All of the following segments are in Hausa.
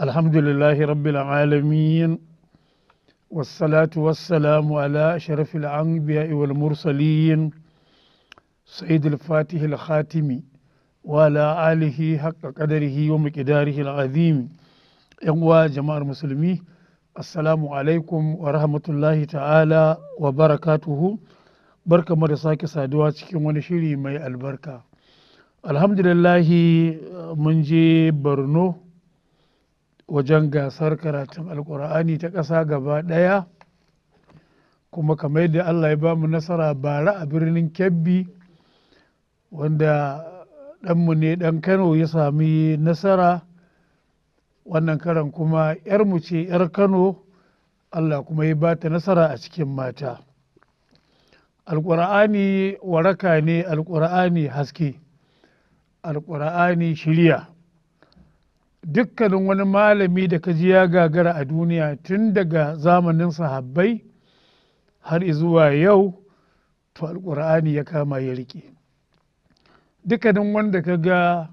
الحمد لله رب العالمين، والصلاة والسلام على أشرف الأنبياء والمرسلين، سيد الفاتح الخاتم، وعلى آله حق قدره ومقداره العظيم. يا جماعة المسلمين، السلام عليكم ورحمة الله تعالى وبركاته. Barka mu da sake saduwa cikin wani shiri mai albarka. Alhamdulillahi, mun je Borno wajen gasar karatun Alkur'ani ta ƙasa gaba ɗaya, kuma kamar yadda Allah ya ba mu nasara bara a Birnin Kebbi, wanda ɗanmu ne ɗan Kano ya sami nasara, wannan karan kuma 'yarmu ce 'yar Kano, Allah kuma ya ba ta nasara a cikin mata. Alƙur'ani waraka ne, Alƙur'ani haske, Alƙur'ani shirya. Dukkanin wani malami da ka ji ya gagara a duniya tun daga zamanin sahabbai har zuwa yau, to Alƙur'ani ya kama ya riƙe. Dukkanin wanda ka ga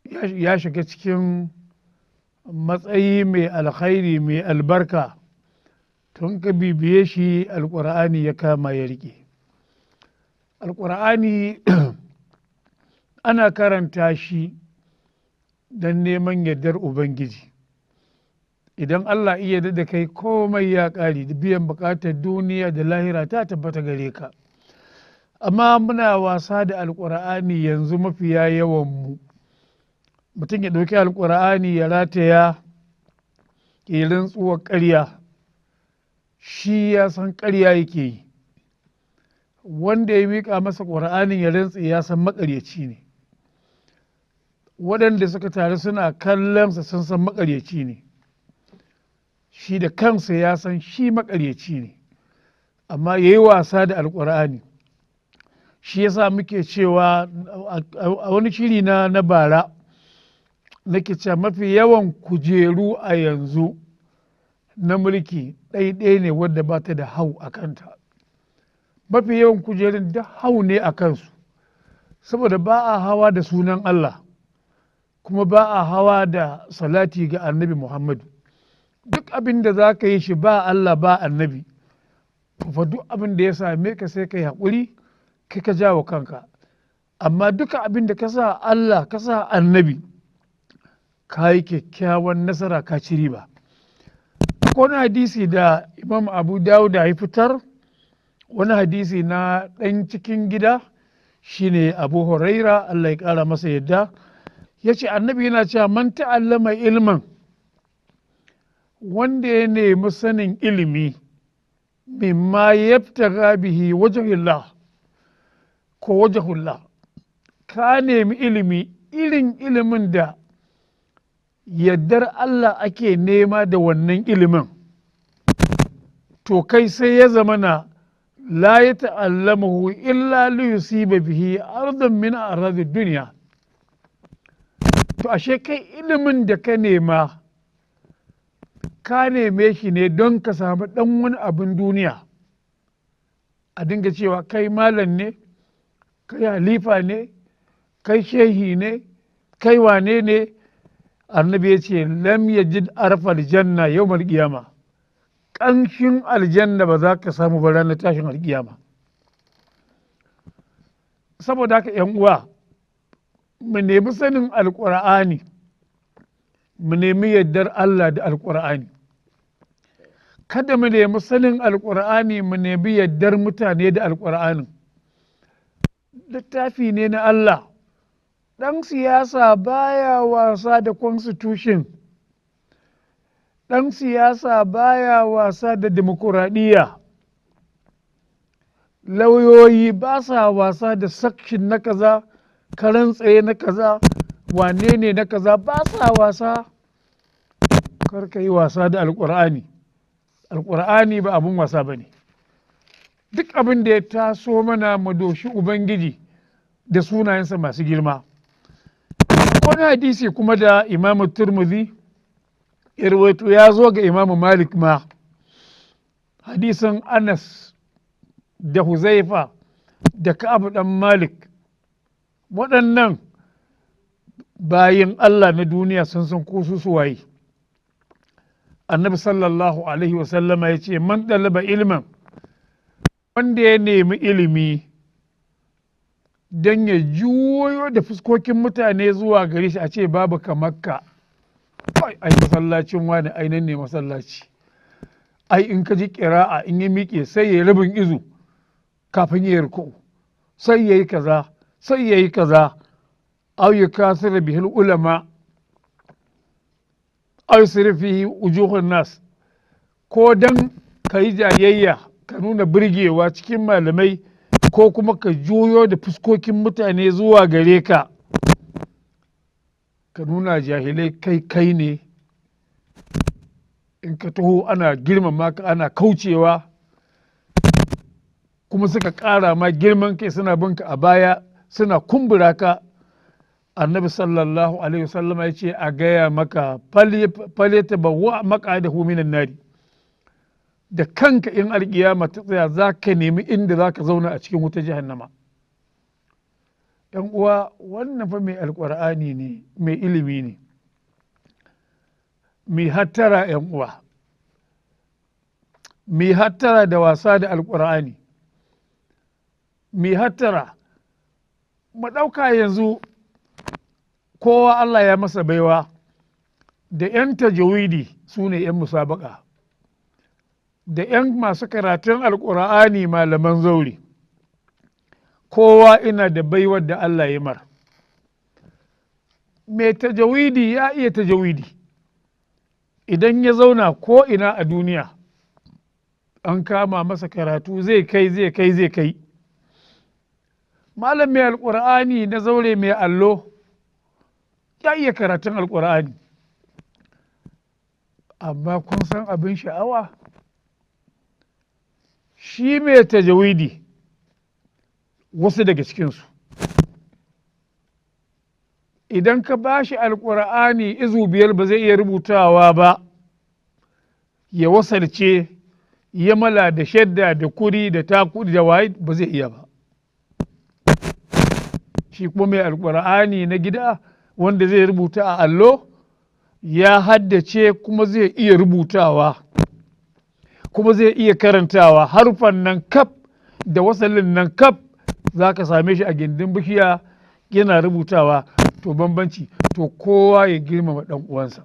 ya shiga cikin matsayi mai alkhairi, mai albarka, tun ka bibiye shi, Alƙur'ani ya kama ya riƙe. Alƙur'ani ana karanta shi don neman yardar Ubangiji. Idan Allah iya da kai, komai ya ƙare, da biyan buƙatar duniya da lahira ta tabbata gare ka. Amma muna wasa da Alƙur'ani yanzu, mafiya yawan mu. Mutum ya ɗauki Alƙur'ani ya rataya, ya rantsuwar ƙarya, shi ya san ƙarya yake yi. Wanda ya miƙa masa Ƙur'anin ya rantse ya san maƙaryaci ne. Waɗanda suka taru suna kallonsa sun san maƙaryaci ne. Shi da kansa ya san shi maƙaryaci ne, amma ya yi wasa da Alƙur'ani. Shi yasa muke cewa a wani shiri na bara, nake cewa mafi yawan kujeru a yanzu na mulki, ɗaiɗaya ne wadda ba ta da hau a kanta. Mafi yawan kujerun da hau ne a kansu, saboda ba a hawa da sunan Allah, kuma ba a hawa da salati ga Annabi Muhammadu. Duk abin da za ka yi shi ba Allah ba Annabi, fa duk abin da ya same ka, sai ka yi haƙuri, kai ka jawo kanka. Amma duka abin da ka sa Allah, ka sa Annabi, ka yi kyakkyawan nasara, ka ci riba. Wani hadisi da Imam Abu Dawuda ya fitar, wani hadisi na ɗan cikin gida, shine Abu Huraira, Allah ya ƙara masa yadda, ya ce Annabi yana cewa: "Man ta'allama ilman", wanda ya nemi sanin ilimi, "mimma yabtagha bihi wajhullah" ko wajhullah, ka nemi ilimi irin ilimin da yaddar Allah ake nema da wannan ilimin, to kai sai ya zama na "la ya ta'allamahu illa li yusiba bihi ardan min aradi dunya", to ashe kai ilimin da ka nema, ka neme shi ne don ka samu ɗan wani abin duniya, a dinga cewa kai malam ne, kai halifa ne, kai shehi ne, kai wane ne. Annabi ya ce: "Lam yajid arfal janna yawmal qiyama". Ƙanshin aljanna ba za ka samu ba ranar tashin alƙiyama. Saboda haka, yan uwa, mu nemi sanin Alƙur'ani, mu nemi yardar Allah da Alƙur'ani. Kada mu nemi sanin Alƙur'ani mu nemi yardar mutane da Alƙur'anin. Littafi ne na Allah. Ɗan siyasa baya wasa da constitution, ɗan siyasa baya wasa da dimokuraɗiyya, lauyoyi ba sa wasa da section na kaza, karan tsaye na kaza, wane ne na kaza, ba sa wasa. Kar ka yi wasa da Alƙur'ani. Alƙur'ani ba abun wasa ba ne. Duk abin da ya taso mana, mu doshi Ubangiji da sunayensa masu girma. Wani hadisi kuma da Imamu Turmuzi ya rawaito, ya zo ga Imamu Malik ma, hadisin Anas da Huzaifa da Ka'abu dan Malik, waɗannan Bayan Allah na duniya sun san ko su suwaye. Annabi sallallahu alaihi wasallama ya ce, man ɗalaba ilman, wanda ya nemi ilimi don ya juyo da fuskokin mutane zuwa gare shi, a ce babu kamar ka, ai masallacin wani, ai nan ne masallaci, ai in ka ji ƙira'a in ya miƙe sai ya rabin izu kafin ya ruku, sai ya yi kaza, sai ya yi kaza, aw yukasira bihil ulama aw yusrifi fihi wujuhun nas, ko dan ka yi jayayya ka nuna birgewa cikin malamai, ko kuma ka juyo da fuskokin mutane zuwa gare ka, ka nuna jahilai kai kai ne, in ka taho ana girmama ka, ana kaucewa, kuma suka ƙara ma girman kai, suna binka a baya, suna kumbura ka. Annabi sallallahu alaihi wasallam ya ce a gaya maka, falyata bawa maqadahu minan nari, da kanka in alkiyama ta tsaya za ka nemi inda za ka zauna a cikin wuta jahannama. Yan uwa, wannan fa mai alƙur'ani ne, mai ilimi ne, mai hattara. Yan uwa, mai hattara da wasa da alƙur'ani, mai hattara. Mu ɗauka yanzu kowa Allah ya masa baiwa da 'yan tajawidi, su ne 'yan musabaka, da 'yan masu karatun alƙur'ani, malaman zauri, kowa ina da baiwar da Allah ya mar. Mai tajawidi ya iya tajawidi, idan ya zauna ko ina a duniya an kama masa karatu zai kai, zai kai, zai kai. Malam mai alƙur'ani na zaure mai allo ya iya karatun alƙur'ani, amma kun san abin sha'awa, shi mai tajawidi, wasu daga cikinsu idan ka ba shi alƙur'ani izu 5 ba zai iya rubutawa ba, ya wasalce ya mala da shadda da kuri da takuri da waye, ba zai iya ba. Shi kuma mai alƙur'ani na gida wanda zai rubuta a allo ya haddace, kuma zai iya rubutawa, kuma zai iya karantawa harufan nan kaf da wasalin nan kaf, za ka same shi a gindin bishiya yana rubutawa. To bambanci, to kowa ya girmama ɗan uwansa,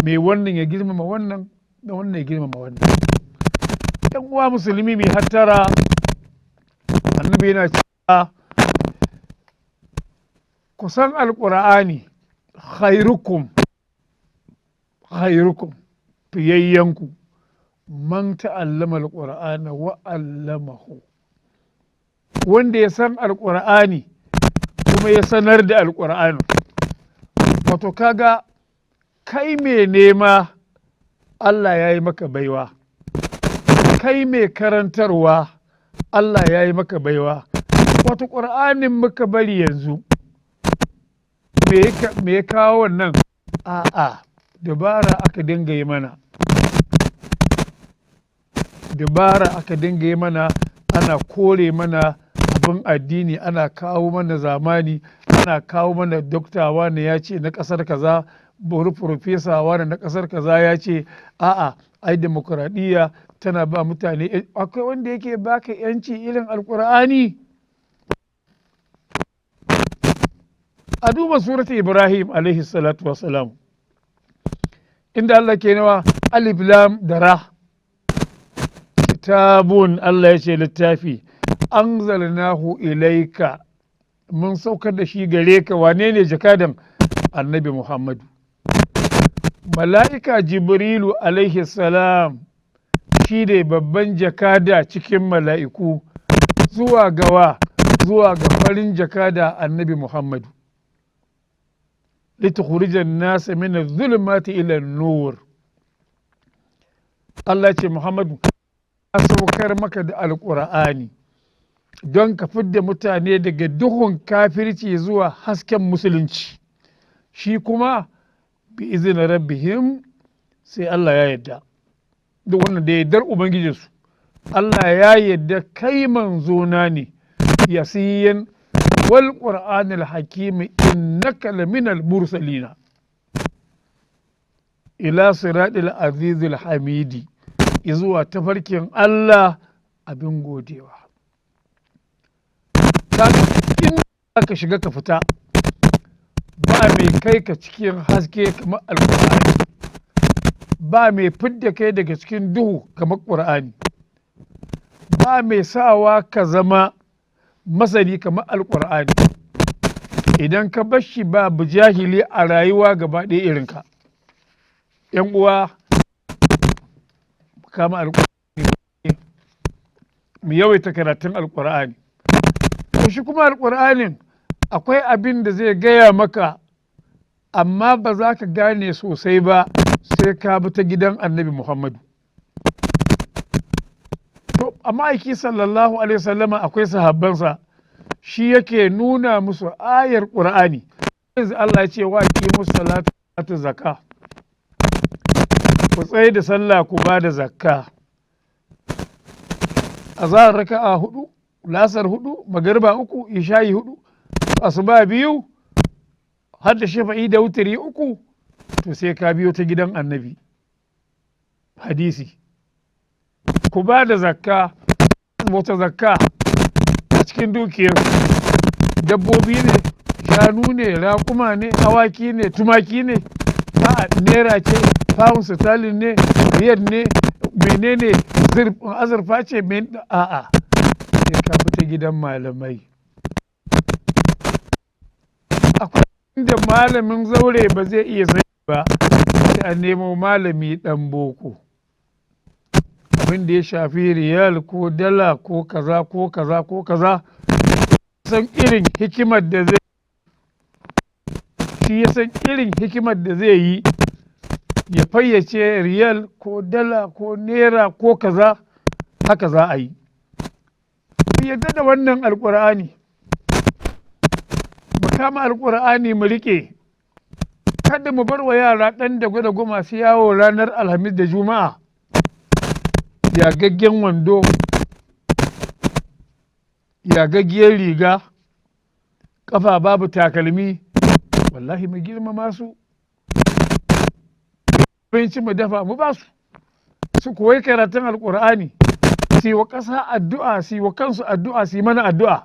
mai wannan ya girmama wannan, da wannan ya girmama wannan. Ɗan uwa musulmi, mai hattara. Annabi yana cewa kusan alƙur'ani, khairukum, khairukum, fiyayyanku, man ta'allama alƙur'ana wa 'allamahu, wanda ya san alƙur'ani kuma ya sanar da alƙur'ani. Wato kaga kai mai nema, Allah ya yi maka baiwa, kai mai karantarwa, Allah ya yi maka baiwa. Wato ƙur'anin muka bari yanzu, me ya kawo wannan? A'a, dabara aka dinga yi mana, dabara aka dinga yi mana, ana kore mana abin addini, ana kawo mana zamani, ana kawo mana dokta wane ya ce na ƙasar kaza, bori profesa wane na ƙasar kaza ya ce a'a, ai demokuraɗiyya tana ba mutane. Akwai wanda yake baka yanci irin alƙur'ani? A duba surata Ibrahim alaihi salatu wassalam, inda Allah ke nawa alif lam da ra, kitabun, Allah ya ce littafi, anzalnahu ilaika, mun saukar da shi gare ka. Wane ne jakadan? Annabi Muhammadu. Mala'ika Jibrilu alaihi salam shi ne babban jakada cikin mala'iku, zuwa gawa, zuwa ga farin jakada annabi Muhammadu, litukhrijan nasa min adh-dhulumati ila an-nur. Allah ce Muhammadu, ya saukar maka da alƙur'ani don ka fidda mutane daga duhun kafirci zuwa hasken musulunci. Shi kuma bi izinin rabbihim, sai Allah ya yarda duk wannan da yardar ubangijinsu. Allah ya yarda kai manzona ne, yasiyin Wal qur'anil hakim innaka laminal mursalina ila siratil azizil hamidi, izuwa tafarkin Allah abin godewa. In ka shiga ka fita, ba mai kai ka cikin haske kamar Alƙur'ani, ba mai fidda kai daga cikin duhu kamar Ƙur'ani, ba mai sawa ka zama masani kamar Alƙur'ani. Idan ka bar shi, babu jahili a rayuwa gaba ɗaya irinka. Yan uwa, kama Alƙur'ani, mu yawaita karatun Alƙur'ani. To, shi kuma Alƙur'anin akwai abin da zai gaya maka, amma ba za ka gane sosai ba sai ka bi ta gidan Annabi Muhammadu. To, amma aiki sallallahu alaihi wasallama akwai sahabbansa, shi yake nuna musu ayar Ƙur'ani. Yanzu Allah ya ce wa aqimus salata zakka, ku tsaye da sallah, ku ba da zakka. Azahar raka'a hudu, lasar hudu, magariba uku, isha'i hudu, asuba biyu, har da shafa'i da wutiri uku. To, sai ka biyo ta gidan Annabi, hadisi. Ku ba da zakka. Wata zakka a cikin dukiyar? Dabbobi ne, shanu ne, raƙuma ne, awaki ne, tumaki ne, a'a, naira ce, pound sterling ne, riyal ne, menene, azurfa ce? A'a, sai ka fita gidan malamai. Akwai inda malamin zaure ba zai iya sani ba, sai a nemo malami ɗan boko. Abin da ya shafi riyal ko dala ko kaza ko kaza ko kaza, san irin hikimar da zai shi ya san irin hikimar da zai yi ya fayyace riyal ko dala ko naira ko kaza. Haka za a yi. Mu yadda da wannan Alƙur'ani, mu kama Alƙur'ani mu riƙe. Kada mu bar wa yara ɗan da gwada masu yawo ranar Alhamis da Juma'a, yagaggen wando, yagaggiyar riga, ƙafa babu takalmi. Wallahi mu girmama su, abinci mu dafa mu ba su, su koyi karatun Alƙur'ani, su yi wa ƙasa addu'a, su yi wa kansu addu'a, su yi mana addu'a.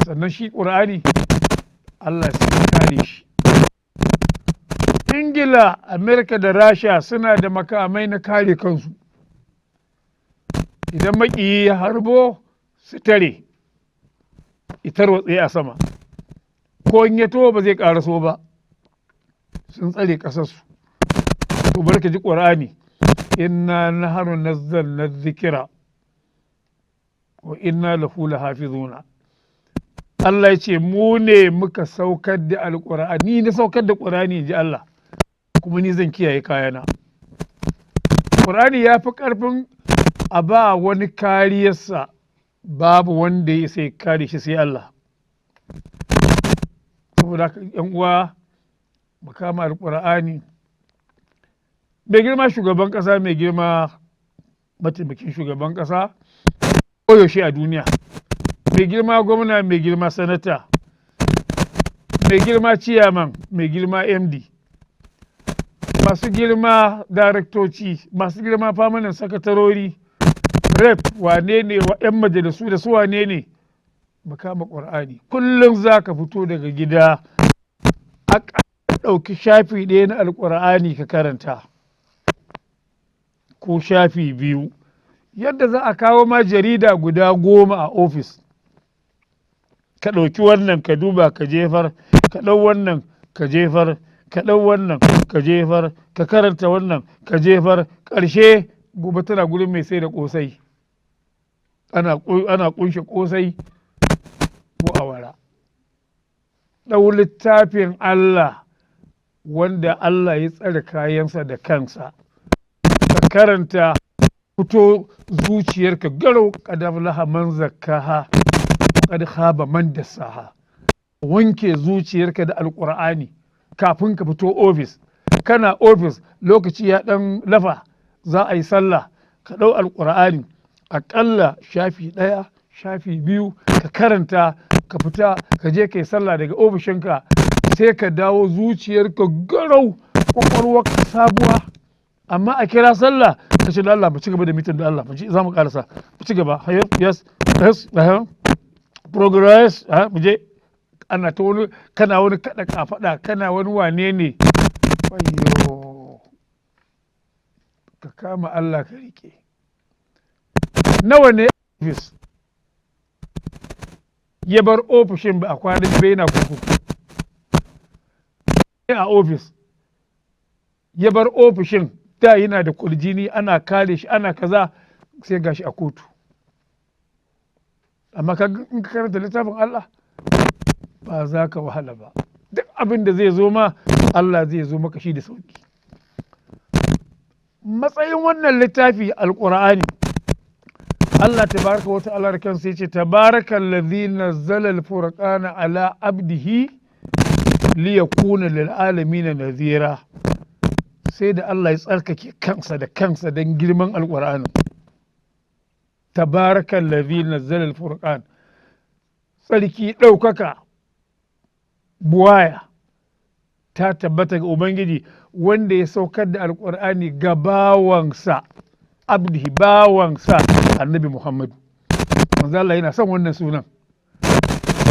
Sannan shi Ƙur'ani Allah sai kare shi. Ingila, Amerika da Rasha suna da makamai na kare kansu. Idan maƙiyi ya harbo, su tare, itar watse a sama, ko in ya taho ba zai ƙaraso ba. Sun tsare ƙasarsu. To, barka ji Ƙur'ani: inna nahnu nazzalna dhikra wa inna lahu lahafizuna. Allah ya ce mu ne muka saukar da Alƙur'ani. Ni na saukar da Ƙur'ani, ji Allah, kuma ni zan kiyaye kayana. Ƙur'ani ya fi ƙarfin a ba wani kariyarsa. Babu wanda ya sai kare shi sai Allah. Saboda haka, yan uwa, mu kama Alƙur'ani. Mai girma shugaban ƙasa, mai girma mataimakin shugaban ƙasa, koyaushe a duniya, mai girma gwamna, mai girma sanata, mai girma ciyaman, mai girma MD, masu girma daraktoci, masu girma permanent sakatarori, rep, wane ne, wa 'yan majalisu da su wane ne, mu kama Ƙur'ani. Kullum za ka fito daga gida, a ɗauki shafi ɗaya na Alƙur'ani ka karanta, ko shafi biyu. Yadda za a kawo ma jarida guda 10 a ofis, ka ɗauki wannan ka duba ka jefar, ka ɗau wannan ka jefar, ka ɗau wannan ka jefar, ka karanta wannan ka jefar, ƙarshe gobe tana gurin mai sai da ƙosai, ana ƙunshe ƙosai ko awara. Ɗau littafin Allah wanda Allah ya tsare kayansa da kansa, ka karanta, fito zuciyarka garau. Qad aflaha man zakkaha, qad khaba man dassaha. Wanke zuciyarka da Alƙur'ani kafin ka fito ofis. Kana ofis, lokaci ya ɗan lafa, za a yi sallah, ka ɗau Alƙur'ani aƙalla shafi ɗaya. shafi 2 ka karanta, ka fita ka je ka yi sallah daga ofishinka, sai ka dawo zuciyarka garau, kwakwalwarka sabuwa. Amma a kira sallah ka ce, "Da Allah mu ci gaba da meeting, da Allah mu ci, za mu karasa, mu ci gaba, yes yes, progress, mu je." Ana ta wani, kana wani kada kafada, kana wani wane ne. Wayyo, ka kama Allah ka rike. Nawa ne ofis ya bar ofishin ba a kwanan bai yana kurkuku? A ofis ya bar ofishin, da yana da kurjini, ana kare shi, ana kaza, sai gashi a kotu. Amma in ka karanta littafin Allah, ba za ka wahala ba. Duk abin da zai zo ma, Allah zai zo maka shi da sauki. Matsayin wannan littafi Alƙur'ani, Allah tabaraka wa ta'ala da kansa yace: "Tabarakallazi nazzala al-furqana ala abdihi liyakuna lil alamin nazira." Sai da Allah ya tsarkake kansa da kansa don girman Alƙur'ani. "Tabarakallazi nazzala al-furqan", tsarki, ɗaukaka, buwaya ta tabbata ga Ubangiji wanda ya saukar da Alƙur'ani ga bawansa, abdihi, bawansa Annabi Muhammadu. Manzo Allah yana son wannan sunan.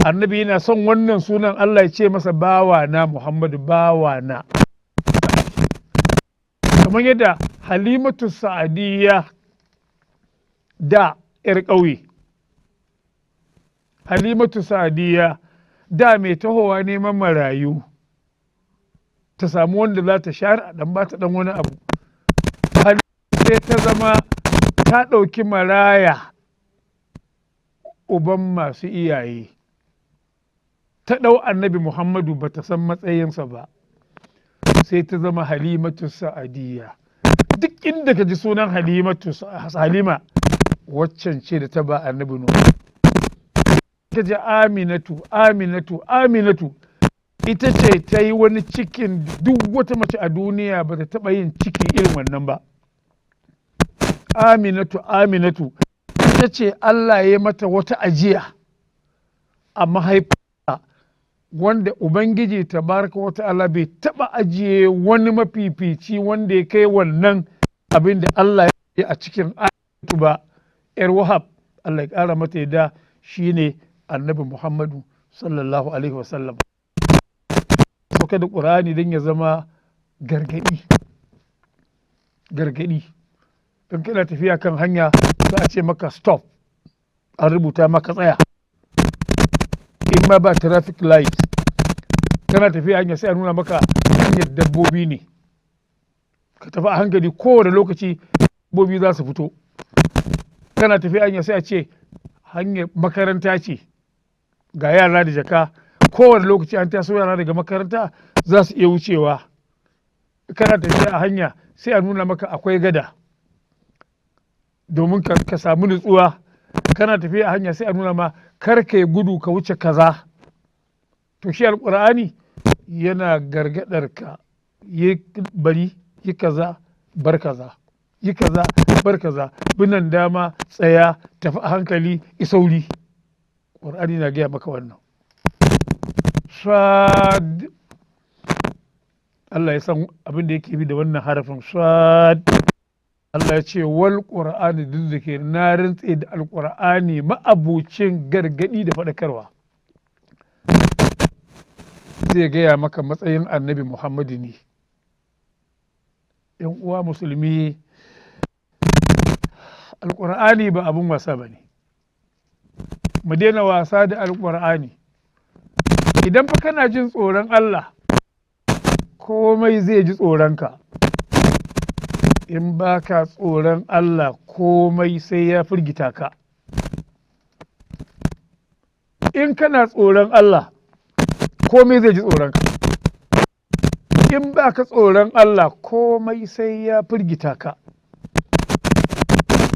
Annabi yana son wannan sunan, Allah ya ce masa "bawa na Muhammadu, bawa na". Kamar yadda Halimatu Sa'adiyya, da 'yar ƙauye, Halimatu Sa'adiyya da mai tahowa neman marayu, ta samu wanda za ta share a ɗan ba ta ɗan wani abu, sai ta zama ta ɗauki maraya uban masu iyaye, ta ɗau Annabi Muhammadu, ba ta san matsayinsa ba, sai ta zama Halimatu Sa'adiyya. Duk inda ka ji sunan Halimatu, Halima waccan ce da ta ba Annabi nono. Ta ji Aminatu, Aminatu, Aminatu ita ce ta yi wani cikin duk wata mace a duniya ba ta taɓa yin ciki irin wannan ba. Aminatu, Aminatu ita ce Allah ya mata wata ajiya a mahaifa wanda Ubangiji tabaraka wa ta'ala bai taɓa ajiye wani mafifici wanda ya kai wannan abin da Allah ya yi a cikin Aminatu ba, 'yar Wahab, Allah ya ƙara mata yadda, shine Annabi Muhammadu sallallahu alaihi wasallam. Sauka da Ƙur'ani don ya zama gargaɗi. Gargaɗi, in kana tafiya kan hanya, za a ce maka "stop", an rubuta maka "tsaya". In ma ba traffic light, kana tafiya hanya, sai a nuna maka hanyar dabbobi ne, ka tafi a hankali, kowane lokaci dabbobi za su fito. Kana tafiya hanya, sai a ce hanyar makaranta ce, ga yara da jaka, kowane lokaci an taso yara daga makaranta za su iya wucewa. Kana tafiya a hanya, sai a nuna maka akwai gada domin ka samu nutsuwa. Kana tafiya a hanya, sai a nuna ma kar ka yi gudu, ka wuce kaza. To, shi Alƙur'ani yana gargaɗar ka: yi, bari, yi kaza, bar kaza, yi kaza, bar kaza, binan dama, tsaya, tafi a hankali, isauri. Ƙur'ani na gaya maka wannan. Sad, Allah ya san abin da yake bi da wannan harafin sad. Allah ya ce: "Wal qur'ani dhik", na rantse da Alƙur'ani ma'abucin gargadi da faɗakarwa. Zai gaya maka matsayin Annabi Muhammadu ne. Yan uwa musulmi, Alƙur'ani ba abin wasa ba ne. Mu daina wasa da Alƙur'ani. Idan fa kana jin tsoron Allah, komai zai ji tsoronka. In ba ka tsoron Allah, komai sai ya firgita ka. In kana tsoron Allah, komai zai ji tsoronka. In ba ka tsoron Allah, komai sai ya firgita ka.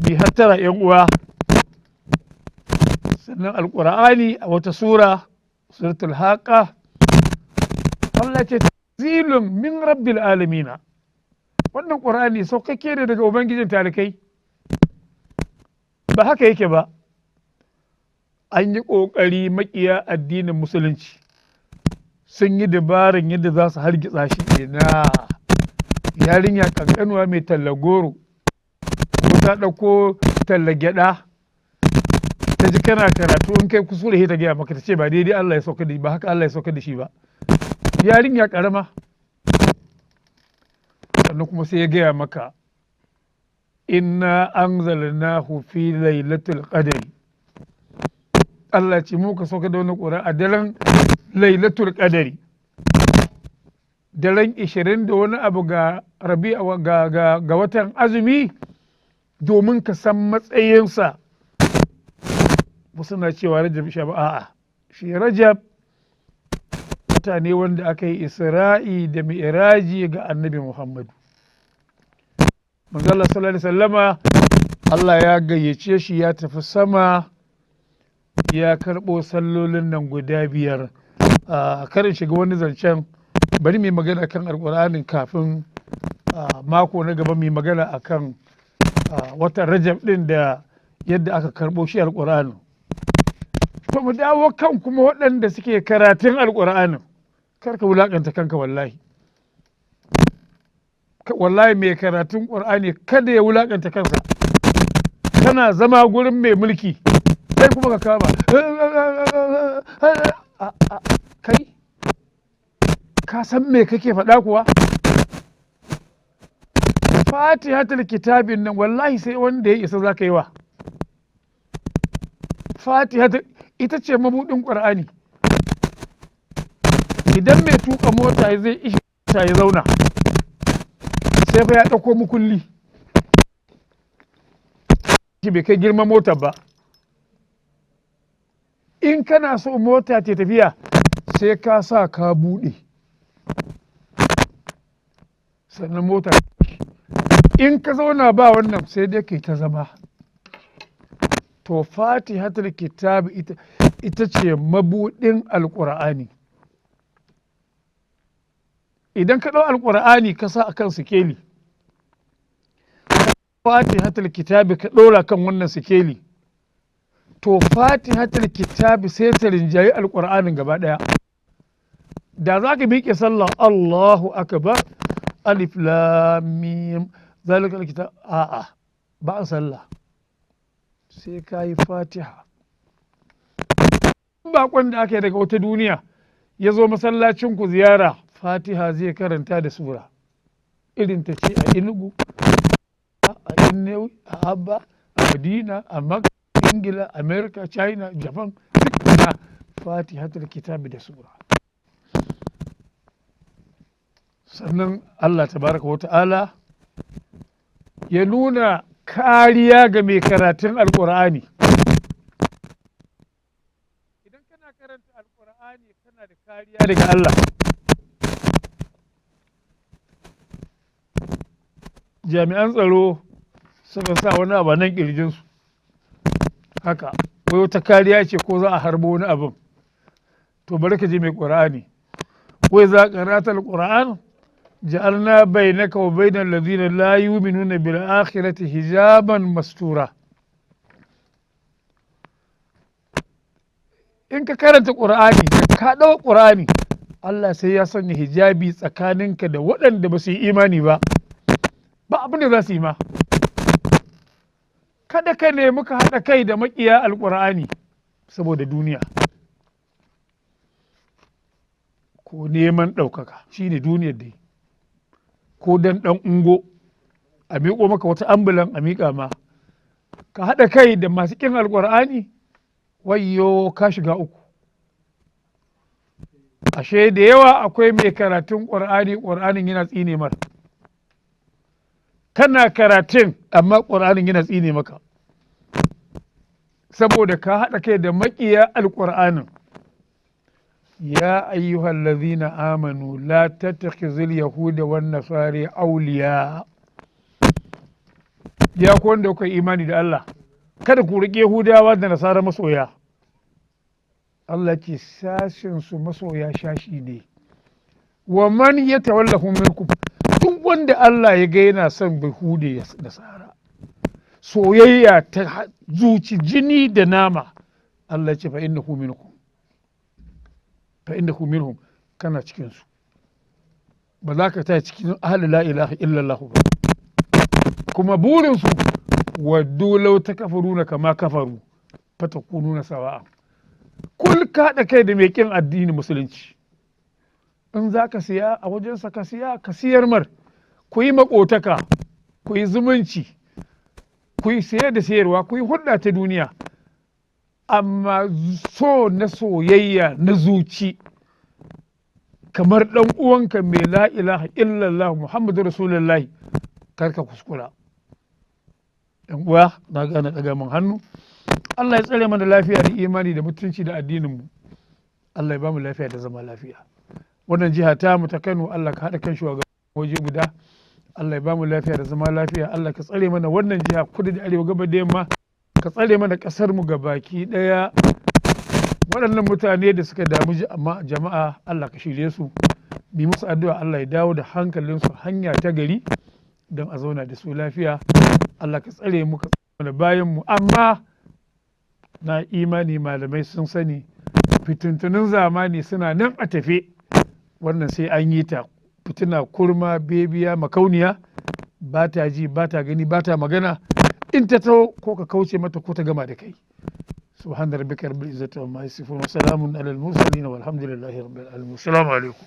Bi hattara, yan uwa. Sannan Alƙur'ani a wata sura, Suratul Haƙa, Allah ce: "Tanzilun min rabbil alamina". Wannan Ƙur'ani saukakke ne daga Ubangijin talikai. Ba haka yake ba. An yi ƙoƙari, maƙiya addinin Musulunci sun yi dabaran yadda za su hargitsa shi. Ina, yarinya ƙanƙanuwa mai talla goro ko ta ɗauko talla gyaɗa, ta ji kana karatu, in kai kusure ta gaya maka, ta ce ba daidai Allah ya sauka da ba, haka Allah ya sauka da shi ba. Yarinya ƙarama. Sannan kuma sai ya gaya maka: "Inna anzalnahu fi lailatul qadri." Allah ce mu ka sauka da wani ƙura a daren Lailatul Qadari, daren 20 da wani abu ga rabi ga watan azumi. Domin ka san matsayinsa, wasu na cewa Rajab sha. A'a, shi Rajab mutane wanda aka yi Isra'i da Mi'raji ga Annabi Muhammadu. Manzo Allah sallallahu alaihi sallama, Allah ya gayyace shi, ya tafi sama, ya karɓo sallolin nan guda biyar. A karin shiga wani zancen, bari mai magana kan Alƙur'anin kafin mako na gaba mai magana akan watan Rajab ɗin da yadda aka karɓo shi Alƙur'anin. To, mu dawo kan kuma waɗanda suke karatun Alƙur'anin. Kar ka wulaƙanta kanka. Wallahi, wallahi, mai karatun Ƙur'ani kada ya wulaƙanta kansa. Kana zama gurin mai mulki, sai kuma ka kama kai, ka san me kake faɗa kuwa? Fatihatul Kitabin nan, wallahi sai wanda ya isa za ka yi wa Fatihatul. Ita ce mabuɗin Ƙur'ani. Idan mai tuka mota zai ishe ya zauna, sai fa ya ɗauko mukulli. Shi bai kai girman motar ba. In kana so mota ta tafiya, sai ka sa ka buɗe sannan mota. In ka zauna ba wannan, sai dai kai ta zama. To, Fatihatul Kitab ita ce mabuɗin Alƙur'ani. Idan ka ɗau Alƙur'ani ka sa akan sikeli, Fatihatul Kitabi ka ɗora kan wannan sikeli, to Fatihatul Kitabi sai ta rinjayi Alƙur'anin gaba ɗaya. Da za ka miƙe sallah, "Allahu akbar, alif lam mim zalikal kitab", a'a, ba a sallah sai ka yi Fatiha. Bakon da aka yi daga wata duniya ya zo masallacin ku ziyara, Fatiha zai karanta da sura. Irin ta ce a Inugu, a Innewi, a Abba, a Madina, a Makka, Ingila, America, China, Japan, duk na Fatihatul Kitabi da sura. Sannan Allah tabaraka wa ta'ala ya nuna kariya ga mai karatun Alkur'ani. Idan kana karanta Alkur'ani, kana da kariya daga Allah. Jami'an tsaro suka sa wani abu nan kirjinsu haka, wai wata kariya ce ko za a harbo wani abin. To, bari ka ji mai Ƙur'ani: "Wai za qara'ta al-Qur'an ja'alna bainaka wa bainal ladina la yu'minuna bil akhirati hijaban mastura." In ka karanta Ƙur'ani, ka ɗau Ƙur'ani, Allah sai ya sanya hijabi tsakaninka da waɗanda ba su yi imani ba. Ba abin da za su yi ma. Kada ka nemi ka haɗa kai da maƙiya Alƙur'ani saboda duniya ko neman ɗaukaka, shine duniyar dai, ko dan ɗan ungo a miƙo maka wata ambulan a miƙa ma, ka haɗa kai da masu ƙin Alƙur'ani. Wayyo, ka shiga uku. Ashe da yawa akwai mai karatun Ƙur'ani, Ƙur'anin yana tsine mar. Kana karatun amma Ƙur'anin yana tsine maka saboda ka haɗa kai da maƙiya Alƙur'anin. "Ya ayyuhal ladhina amanu la tattakhizul yahuda wan nasara awliya." Ya ku wanda kuka imani da Allah, kada ku riƙe Yahudawa da Nasara masoya. Allah ce sashin su masoya shashi ne. "Wa man yatawallahu minkum", duk wanda Allah ya ga yana son Bahude Nasara, soyayya ta zuci, jini da nama. Allah ya ce fa innahu minkum, fa innahu minhum, kana cikin su. Ba za ka ta cikin ahli la ilaha illallah ba. Kuma burinsu waddu law takfuruna kama kafaru fatakununa sawa'a. Kul ka haɗa kai da mai ƙin addinin musulunci, in za ka siya a wajensa ka siya, ka siyar mar, ku yi maƙotaka, ku yi zumunci, ku yi siye da sayarwa, ku yi hulɗa ta duniya. Amma so na soyayya na zuci kamar ɗan uwanka mai la ilaha illallah Muhammadu Rasulullahi, kar ka kuskura. Ɗan uwa, na gane ɗaga min hannu. Allah ya tsare mana lafiya da imani da mutunci da addininmu. Allah ya bamu lafiya da zama lafiya. Wannan jiha ta mu ta Kano, Allah ka haɗa kan shugaban waje guda. Allah ya bamu lafiya da zama lafiya. Allah ka tsare mana wannan jiha, kudu da arewa, gaba da yamma, ka tsare mana ƙasar mu baki ɗaya. Waɗannan mutane da suka damu jama'a, Allah ka shirye su. Bi musu addu'a, Allah ya dawo da hankalinsu hanya ta gari don a zauna da su lafiya. Allah ka tsare mu, ka tsare mana bayan mu. Amma na imani malamai sun sani fitintunin zamani suna nan a tafe. Wannan sai an yi ta fitina kurma bebiya makauniya, ba ta ji, ba ta gani, ba ta magana. In ta taho, ko ka kauce mata ko ta gama da kai. Subhana rabbika rabbil izzati amma yasifun wa salamun alal mursalin, walhamdulillahi rabbil alamin. Assalamu alaikum.